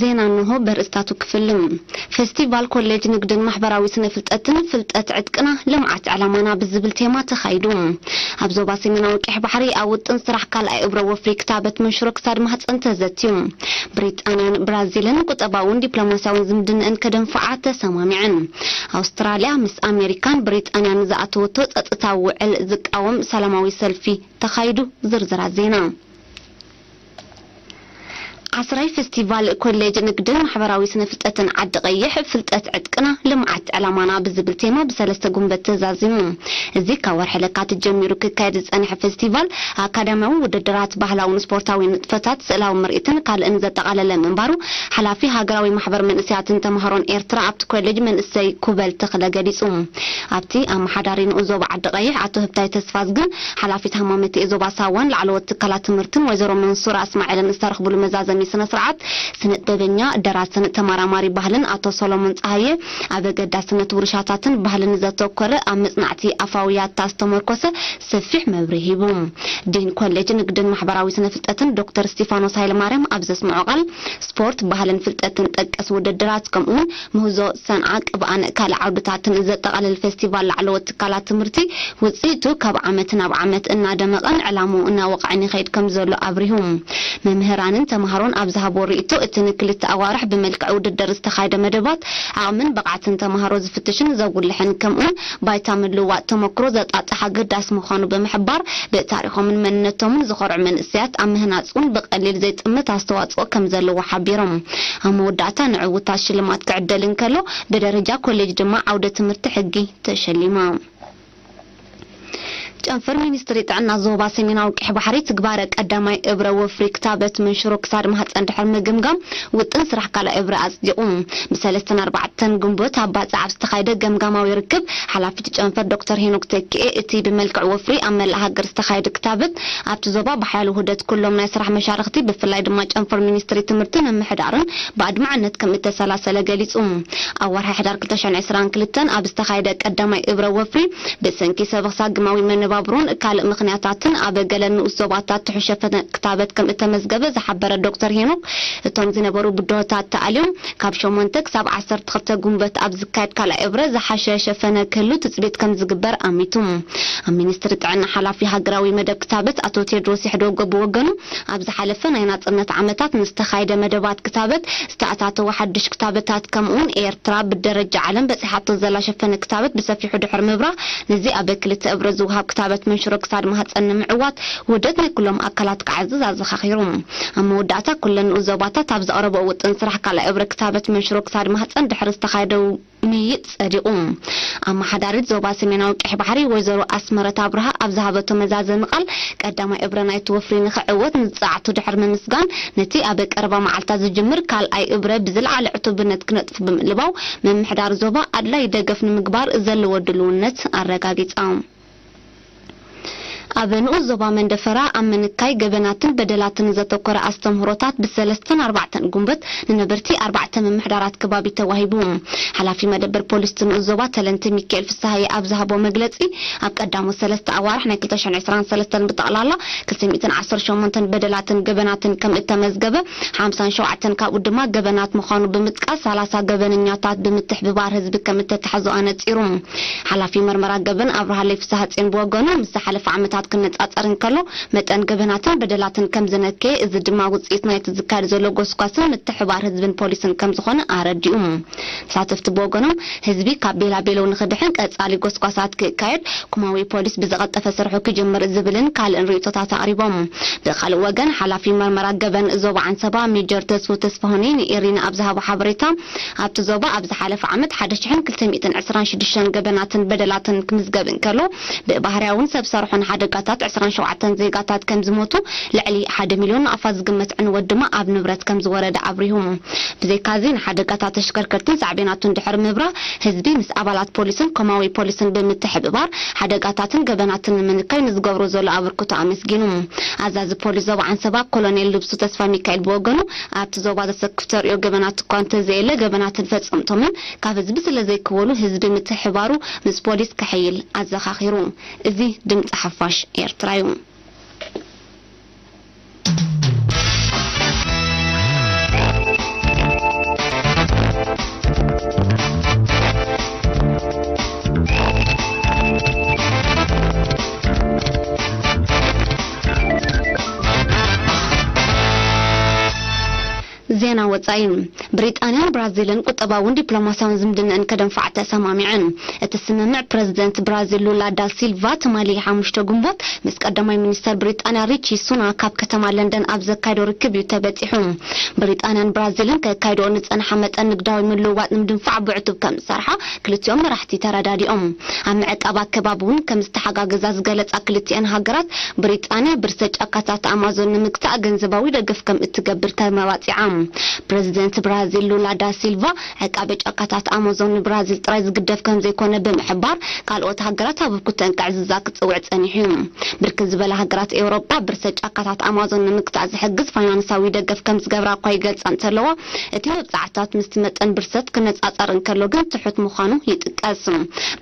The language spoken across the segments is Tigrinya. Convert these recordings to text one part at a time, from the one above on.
ዜና እንሆ በርእስታቱ ክፍልም። ፌስቲቫል ኮሌጅ ንግድን ማሕበራዊ ስነ ፍልጠትን ፍልጠት ዕጥቅና ልምዓት ዕላማና ብዝብል ቴማ ተኻይዱ። ኣብ ዞባ ሰሜናዊ ቀይሕ ባሕሪ ኣብ ውጥን ስራሕ ካልኣይ እብረ ወፍሪ ክታበት መንሽሮ ክሳድ ማህፀን ተዘትዩ። ብሪጣንያን ብራዚልን ቁጠባውን ዲፕሎማሲያውን ዝምድንእን ከደንፍዓ ተሰማሚዐን። ኣውስትራልያ ምስ ኣሜሪካን ብሪጣንያን ዝኣተወቶ ጸጥታዊ ውዕል ዝቃወም ሰላማዊ ሰልፊ ተኻይዱ። ዝርዝራት ዜና። ዓስራይ ፌስቲቫል ኮሌጅ ንግድን ማሕበራዊ ስነ ፍልጠትን ዓዲ ቀይሕ ፍልጠት ዕጥቅና ልምዓት ዕላማና ብዝብል ቴማ ብሰለስተ ጉንበት ተዛዚሙ። እዚ ካብ ወርሒ ለካቲት ጀሚሩ ክካየድ ዝጸንሐ ፌስቲቫል ኣካዳሚያዊ ውድድራት፣ ባህላውን ስፖርታዊ ንጥፈታት፣ ስእላዊ ምርኢትን ካልእን ዘጠቓለለ ምንባሩ ሓላፊ ሃገራዊ ማሕበር መንእሰያትን ተምሃሮን ኤርትራ ኣብቲ ኮሌጅ መንእሰይ ኩበል ተኽለ ገሊጹ። ኣብቲ ኣመሓዳሪ ንኡስ ዞባ ዓዲ ቀይሕ ኣቶ ህብታይ ተስፋዝግን ሓላፊት ሃማመቲ ዞባ ሳዋን ላዕለዎት ትካላት ትምህርትን ወይዘሮ መንሱራ እስማኤልን ዝተረኽብሉ መዛዘሚ ስነ ስርዓት፣ ስነ ጥበበኛ፣ ደራስን ተመራማሪ ባህልን ኣቶ ሶሎሞን ጸሃየ ኣብ ኣገዳስነት ውርሻታትን ባህልን ዘተኮረ ኣብ መጽናዕቲ ኣፋውያታ ዝተመርኮሰ ሰፊሕ መብርሂ ሂቡ። ዲን ኮሌጅ ንግድን ማሕበራዊ ስነ ፍልጠትን ዶክተር እስቲፋኖስ ሃይለማርያም ኣብ ዘስምዖ ቃል፣ ስፖርት፣ ባህልን ፍልጠትን ጠቀስ ውድድራት፣ ከምኡውን ምህዞ ሰንዓ ቅብኣን ካልእ ዓውድታትን ዘጠቓልል ፌስቲቫል ላዕለዎት ትካላት ትምህርቲ ውፅኢቱ ካብ ዓመት ናብ ዓመት እናደመቐን ዕላምኡ እናወቕዐን ይኸይድ ከም ዘሎ ኣብሪሁ። መምህራንን ተምሃሮን ኣብ ዝሃብዎ ርእይቶ፣ እቲ ንክልተ ኣዋርሕ ብመልክዕ ውድድር ዝተኻየደ መደባት ዓቕምን ብቕዓትን ተምሃሮ ዝፍትሽን ዘጉልሕን ከምኡውን ባይታ ምልውዋጥ ተመክሮ ዘጣጥሕ ኣገዳሲ ምዃኑ ብምሕባር፣ ብታሪኾምን መንነቶምን ዝኾርዑ መንእሰያት ኣብ ምህናፅ እውን ብቐሊል ዘይጥምት ኣስተዋፅኦ ከም ዘለዎ ሓቢሮም። ኣብ መወዳእታ ንዕውታት ሽልማት ክዕደል እንከሎ፣ ብደረጃ ኮሌጅ ድማ ዓውደ ትምህርቲ ሕጊ ተሸሊማ። ጨንፈር ሚኒስትሪ ጥዕና ዞባ ሰሜናዊ ቀይሕ ባሕሪ ትግባረ ቀዳማይ እብረ ወፍሪ ክታበት መንሽሮ ክሳድ ማህፀን ድሕሪ ምግምጋም ውጥን ስራሕ ካልኣይ እብረ ኣፅዲቑ። ብሰለስተን ኣርባዕተን ግንቦት ኣብ ባጽዕ ኣብ ዝተኻየደ ገምጋማዊ ርክብ ሓላፊ እቲ ጨንፈር ዶክተር ሄኖክ ተኪኤ፣ እቲ ብመልክዕ ወፍሪ ኣብ መላእ ሃገር ዝተኻየደ ክታበት ኣብቲ ዞባ ብሓያሎ ውህደት ኩሎም ናይ ስራሕ መሻርኽቲ ብፍላይ ድማ ጨንፈር ሚኒስትሪ ትምህርትን ምምሕዳርን ብኣድማዕነት ከም እተሰላሰለ ገሊጹ። ኣብ ወርሒ ሕዳር ክልተ ሽሕን ዕስራን ክልተን ኣብ ዝተኻየደ ቀዳማይ እብረ ወፍሪ ብሰንኪ ሰበኽ ሳግማዊ መነባብሮን ካልእ ምኽንያታትን ኣብ ገለ ንኡስ ዞባታት ትሑት ሸፈነ ክታበት ከም እተመዝገበ ዝሓበረ ዶክተር ሄኖክ፣ እቶም ዝነበሩ ብድሆታት ተኣልዮም ካብ ሸሞንተ ክሳብ ዓሰርተ ክልተ ጉንበት ኣብ ዝካየድ ካልኣይ እብረ ዝሓሸ ሸፈነ ክህሉ ትጽቢት ከም ዝግበር ኣሚቱ። ኣብ ሚኒስትሪ ጥዕና ሓላፊ ሃገራዊ መደብ ክታበት ኣቶ ቴድሮስ ይሕደጎ ብወገኑ፣ ኣብ ዝሓለፈ ናይ ናጽነት ዓመታት ንዝተኻየደ መደባት ክታበት ዝተኣታተወ ሓድሽ ክታበታት ከምኡውን ኤርትራ ብደረጃ ዓለም በጺሓቶ ዘላ ሸፈነ ክታበት ብሰፊሑ ድሕሪ ምብራህ፣ ነዚ ኣብ ክልተ እብረ ዝወሃብ ክታበት መንሽሮ ክሳድ ማህጸን ንምዕዋት ውህደት ናይ ኩሎም ኣካላት ክዓዝዝ ኣዘኻኺሩ። ኣብ መወዳእታ ኩለን ንኡስ ዞባታት ኣብ ዘቕረበኦ ውጥን ስራሕ ካልኣይ እብረ ክታበት መንሽሮ ክሳድ ማህጸን ድሕሪ ዝተኻየደ ምይይጥ ጸዲቑ። ኣመሓዳሪት ዞባ ሰሜናዊ ቀይሕ ባሕሪ ወይዘሮ ኣስመረት ኣብርሃ ኣብ ዝሃበቶ መዛዘሚ ቃል፣ ቀዳማይ እብረ ናይቲ ወፍሪ ንኽዕወት ንዝጸዓቱ ድሕሪ ምምስጋን፣ ነቲ ኣብ ቀረባ መዓልታት ዝጅምር ካልኣይ እብረ ብዝለዓለ ዕቱብነት ክነጥፉ ብምልባው፣ ምምሕዳር ዞባ ኣድላይ ደገፍ ንምግባር ዘለዎ ድልውነት ኣረጋጊጻ። ኣብ ንኡስ ዞባ መንደፈራ ኣብ ምንካይ ገበናትን በደላትን ዘተኮረ ኣስተምህሮታት ብሰለስተን ኣርባዕተን ጉንበት ንነበርቲ ኣርባዕተ ምምሕዳራት ከባቢ ተዋሂቡ። ሓላፊ መደበር ፖሊስ እቲ ንኡስ ዞባ ተለንተ ሚካኤል ፍስሃየ ኣብ ዝሃቦ መግለጺ፣ ኣብ ቀዳሞት ሰለስተ ኣዋርሕ ናይ ክልተ ሽሕን ዕስራን ሰለስተን ብጠቕላላ ክልተ ሚእትን ዓሰርተ ሸሞንተን በደላትን ገበናትን ከም እተመዝገበ፣ ሓምሳን ሸውዓተን ካብኡ ድማ ገበናት ምዃኑ ብምጥቃስ፣ ሰላሳ ገበነኛታት ብምትሕብባር ህዝቢ ከም እተታሕዙ ኣነጺሩ። ሓላፊ መርመራ ገበን ኣብርሃለይ ፍስሃጽዮን ብወገኑ፣ ምስ ዝሓለፈ ዓመታት ክነጻጸር እንከሎ፣ መጠን ገበናትን በደላትን ከም ዝነከየ፣ እዚ ድማ ውጽኢት ናይቲ ዝካየድ ዘሎ ጎስጓስን ምትሕባር ህዝብን ፖሊስን ከም ዝኾነ ኣረዲኡ። ተሳተፍቲ ብወገኖም፣ ህዝቢ ካብ ቤላቤለው ንኽድሕን ቀጻሊ ጎስጓሳት ክካየድ፣ ኮማዊ ፖሊስ ብዝቐልጠፈ ስርሑ ክጅምር ዝብልን ካልእን ርእይቶታት ኣቕሪቦም። ብኻልእ ወገን፣ ሓላፊ መርመራ ገበን ዞባ ዓንሰባ ሜጀር ተስፉ ተስፋሁኒ ንኤሪና ኣብ ዝሃቦ ሓበሬታ፣ ኣብቲ ዞባ ኣብ ዝሓለፈ ዓመት ሓደ ሽሕን ክልተ ሚእትን ዕስራን ሽዱሽተን ገበናትን በደላትን ክምዝገብ እንከሎ፣ ብባህርያውን ሰብ ሰርሖን ሓደጋታት ዕስራን ሸውዓተን ዜጋታት ከም ዝሞቱ፣ ልዕሊ ሓደ ሚልዮን ናቕፋ ዝግመት ዕንወት ድማ ኣብ ንብረት ከም ዝወረደ ኣብሪሁ። ብዘይካዚ፣ ንሓደጋታት ተሽከርከርትን ሳዕቤናቱን ድሕሪ ምብራህ፣ ህዝቢ ምስ ኣባላት ፖሊስን ኮማዊ ፖሊስን ብምትሕብባር ሓደጋታትን ገበናትን ንምንካይ ንዝገብሮ ዘሎ ኣበርክቶ ኣመስጊኑ። ኣዛዚ ፖሊስ ዞባ ዓንሰባ ኮሎኔል ልብሱ ተስፋ ሚካኤል ብወገኑ፣ ኣብቲ ዞባ ዘሰክፍ ተርእዮ ገበናት እኳ እንተዘየለ፣ ገበናትን ፈጸምቶምን ካብ ህዝቢ ስለ ዘይክወሉ፣ ህዝቢ ምትሕባሩ ምስ ፖሊስ ከሐይል ኣዘኻኺሩ። እዚ ድምጺ ሓፋሽ ኤርትራ እዩ። ዜና ወጻኢ። ብሪጣንያን ብራዚልን ቁጠባውን ዲፕሎማስያውን ዝምድናን ከደንፋዓ ተሰማሚዐን። እቲ ስምምዕ ፕረዚደንት ብራዚል ሉላ ዳ ሲልቫ ትማሊ ሓሙሽተ ግንቦት ምስ ቀዳማይ ሚኒስተር ብሪጣንያ ሪቺ ሱናክ ኣብ ከተማ ለንደን ኣብ ዘካየዶ ርክብ እዩ ተበጺሑ። ብሪጣንያን ብራዚልን ከካይድኦ ንጸንሓ መጠን ንግዳዊ ምልውዋጥ ንምድንፋዕ ብዕቱብ ከም ዝሰርሓ ክልቲኦም መራሕቲ ተረዳዲኦም። ኣብ ምዕቃብ ኣከባቢ እውን ከም ዝተሓጋገዛ ዝገለጻ ክልቲኣን ሃገራት፣ ብሪጣንያ ብርሰ ጫካታት ኣማዞን ንምግታእ ገንዘባዊ ደገፍ ከም እትገብር ተመባጺዓ። ፕረዚደንት ብራዚል ሉላ ዳ ሲልቫ፣ ዕቃበ ጫካታት ኣማዞን ንብራዚል ጥራይ ዝግደፍ ከም ዘይኮነ ብምሕባር፣ ካልኦት ሃገራት ኣበርኩተን ከዕዝዛ ክጽውዕ ጸኒሑ እዩ። ብርክት ዝበላ ሃገራት ኤውሮጳ ብርሰ ጫካታት ኣማዞን ንምግታእ ዝሕግዝ ፋይናንሳዊ ደገፍ ከም ዝገብራ እኳ ይገልጻ እንተለዋ፣ እቲ መብጻዕታት ምስቲ መጠን ብርሰት ክነጻጸር እንከሎ ግን ትሑት ምዃኑ ይጥቀስ።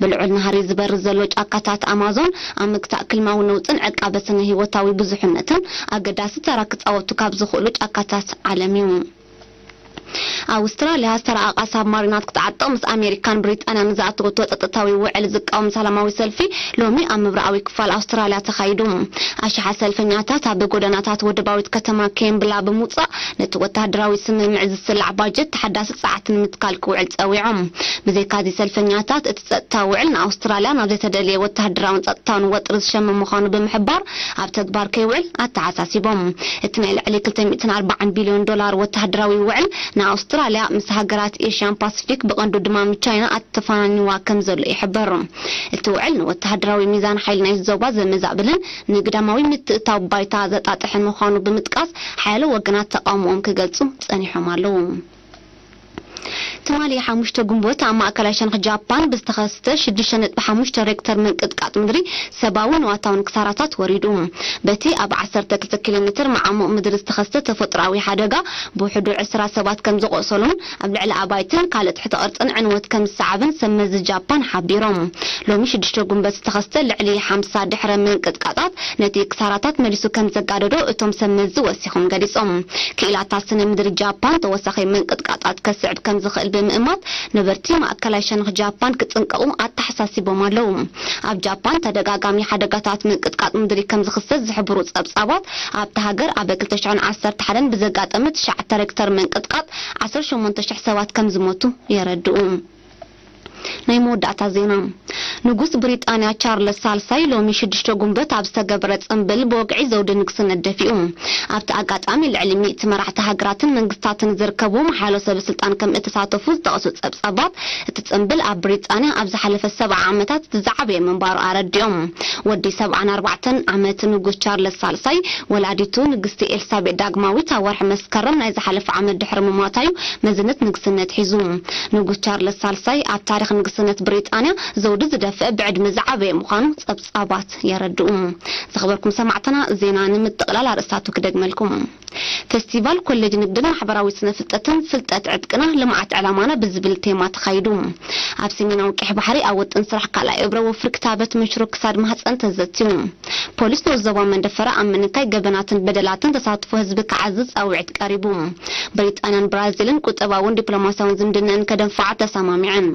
ብልዑል ናህሪ ዝበርህ ዘሎ ጫካታት ኣማዞን ኣብ ምግታእ ክልማዊ ነውጽን ዕቃበ ስነ ህይወታዊ ብዙሕነትን ኣገዳሲ ተራ ክጻወቱ ካብ ዝኽእሉ ጫካታት ዓለም እዩ። ኣውስትራልያ ዝተራቐቓ ሳብማሪናት ክትዓጥቕ ምስ ኣሜሪካን ብሪጣንያን ዝኣተወቶ ጸጥታዊ ውዕል ዝቃወም ሰላማዊ ሰልፊ ሎሚ ኣብ ምብራቓዊ ክፋል ኣውስትራልያ ተኻይዱ። ኣሽሓት ሰልፈኛታት ኣብ ጎደናታት ወደባዊት ከተማ ኬምብላ ብምውጻእ፣ ነቲ ወተሃደራዊ ስምምዕ ዝስላዕ ባጀት ተሓዳሲ ጸዓት ንምትካል ክውዕል ጸዊዖም። ብዘይካዚ ሰልፈኛታት፣ እቲ ጸጥታ ውዕል ንኣውስትራልያ ናብ ዘይተደልየ ወተሃደራውን ጸጥታውን ወጥሪ ዝሸመ ምዃኑ ብምሕባር፣ ኣብ ተግባር ከይውዕል ኣተሓሳሲቦም። እቲ ናይ ልዕሊ ክልተ ሚእትን ኣርባዓን ቢልዮን ዶላር ወተሃደራዊ ውዕል ንኣውስትራልያ ምስ ሃገራት ኤሽያን ፓሲፊክ፣ ብቐንዱ ድማ ምስ ቻይና፣ ኣተፈናኒዋ ከም ዘሎ ይሕበር። እቲ ውዕል ንወተሃደራዊ ሚዛን ሓይሊ ናይቲ ዞባ ዘመዛብልን ንግዳማዊ ምትእትታው ባይታ ዘጣጥሕን ምዃኑ ብምጥቃስ፣ ሓያሎ ወገናት ተቓውሞኦም ክገልጹ ጸኒሖም ኣለዉ። ትማሊ ሓሙሽተ ግንቦት ኣብ ማእከላይ ሸነኽ ጃፓን ብዝተኸስተ ሽዱሽተ ነጥቢ ሓሙሽተ ሬክተር ምንቅጥቃጥ ምድሪ ሰብኣውን ንዋታውን ክሳራታት ወሪዱ። በቲ ኣብ ዓሰርተ ክልተ ኪሎ ሜትር መዓሙቕ ምድሪ ዝተኸስተ ተፈጥሮኣዊ ሓደጋ፣ ብውሕዱ ዕስራ ሰባት ከም ዝቖሰሉን ኣብ ልዕሊ ኣባይትን ካልእ ትሕተ ቅርጽን ዕንወት ከም ዝሰዓበን ሰብ መዚ ጃፓን ሓቢሮም። ሎሚ ሽዱሽተ ግንቦት ዝተኸስተ ልዕሊ ሓምሳ ድሕረ ምንቅጥቃጣት፣ ነቲ ክሳራታት መሊሱ ከም ዘጋደዶ እቶም ሰብ መዚ ወሲኾም ገሊጾም። ክኢላታት ስነ ምድሪ ጃፓን፣ ተወሳኺ ምንቅጥቃጣት ከስዕብ ከም ዝኽእል ብምእማት፣ ነበርቲ ማእከላይ ሸነኽ ጃፓን ክጥንቀቑ ኣተሓሳሲቦም ኣለዉ። ኣብ ጃፓን ተደጋጋሚ ሓደጋታት ምንቅጥቃጥ ምድሪ ከም ዝኽሰት ዝሕብሩ ጸብጻባት፣ ኣብታ ሃገር ኣብ ክልተ ሽሕን ዓሰርተ ሓደን ብዘጋጠመ ትሽዓተ ሬክተር ምንቅጥቃጥ ዓሰርተ ሸሞንተ ሽሕ ሰባት ከም ዝሞቱ የረድኡ። ናይ መወዳእታ ዜና። ንጉስ ብሪጣንያ ቻርለስ ሳልሳይ ሎሚ ሽዱሽተ ግንቦት ኣብ ዝተገበረ ጽምብል ብወግዒ ዘውዲ ንግስነት ደፊኡ። ኣብቲ ኣጋጣሚ ልዕሊ ሚእቲ መራሕቲ ሃገራትን መንግስታትን ዝርከብዎም ሓያሎ ሰብ ስልጣን ከም እተሳተፉ ዝጠቐሱ ጸብጻባት፣ እቲ ጽምብል ኣብ ብሪጣንያ ኣብ ዝሓለፈ ሰብዓ ዓመታት እቲ ዝዓበየ ምንባሩ ኣረዲኦም። ወዲ ሰብዓን ኣርባዕተን ዓመት ንጉስ ቻርለስ ሳልሳይ፣ ወላዲቱ ንግስቲ ኤልሳቤጥ ዳግማዊት ኣብ ወርሒ መስከረም ናይ ዝሓለፈ ዓመት ድሕሪ ምሟታ እዩ መዝነት ንግስነት ሒዙ። ንጉስ ቻርለስ ሳልሳይ ኣብ ታሪኽ ንግስነት ብሪጣንያ ዘውዲ ዝደፍእ ብዕድመ ዝዓበየ ምዃኑ ጸብጻባት የረድኡ። ዝኸበርኩም ሰማዕትና፣ ዜና ንምጥቕላል ኣርእስታቱ ክደግመልኩም። ፌስቲቫል ኮሌጅ ንግድን ማሕበራዊ ስነ ፍልጠትን፣ ፍልጠት ዕጥቅና፣ ልምዓት ዕላማና ብዝብል ቴማ ተኻይዱ። ኣብ ሰሜናዊ ቀይሕ ባሕሪ ኣብ ውጥን ስራሕ ካልኣይ እብረ ወፍሪ ክታበት ምሽሩ ክሳድ ማህፀን ተዘትዩ። ፖሊስ ንኡስ ዞባ መንደፈራ ኣብ ምንካይ ገበናትን በደላትን ተሳትፎ ህዝቢ ክዓዝዝ ጻውዒት ቀሪቡ። ብሪጣንያን ብራዚልን ቁጠባውን ዲፕሎማስያውን ዝምድናን ከደንፍዓ ተሰማሚዐን።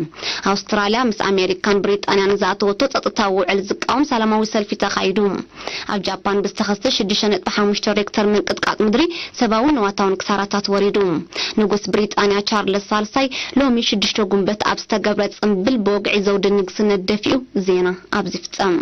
ኣውስትራልያ ምስ ኣሜሪካን ብሪጣንያን ዝኣተወቶ ጸጥታዊ ውዕል ዝቃወም ሰላማዊ ሰልፊ ተኻይዱ። ኣብ ጃፓን ብዝተኸስተ ሽዱሽተ ነጥቢ ሓሙሽተ ሬክተር ምንቅጥቃጥ ምድሪ ሰብኣውን ንዋታውን ክሳራታት ወሪዱ። ንጉስ ብሪጣንያ ቻርለስ ሳልሳይ ሎሚ ሽዱሽተ ጉንበት ኣብ ዝተገብረ ጽምብል ብወግዒ ዘውዲ ንግስነት ደፊኡ። ዜና ኣብዚ ፍጸም።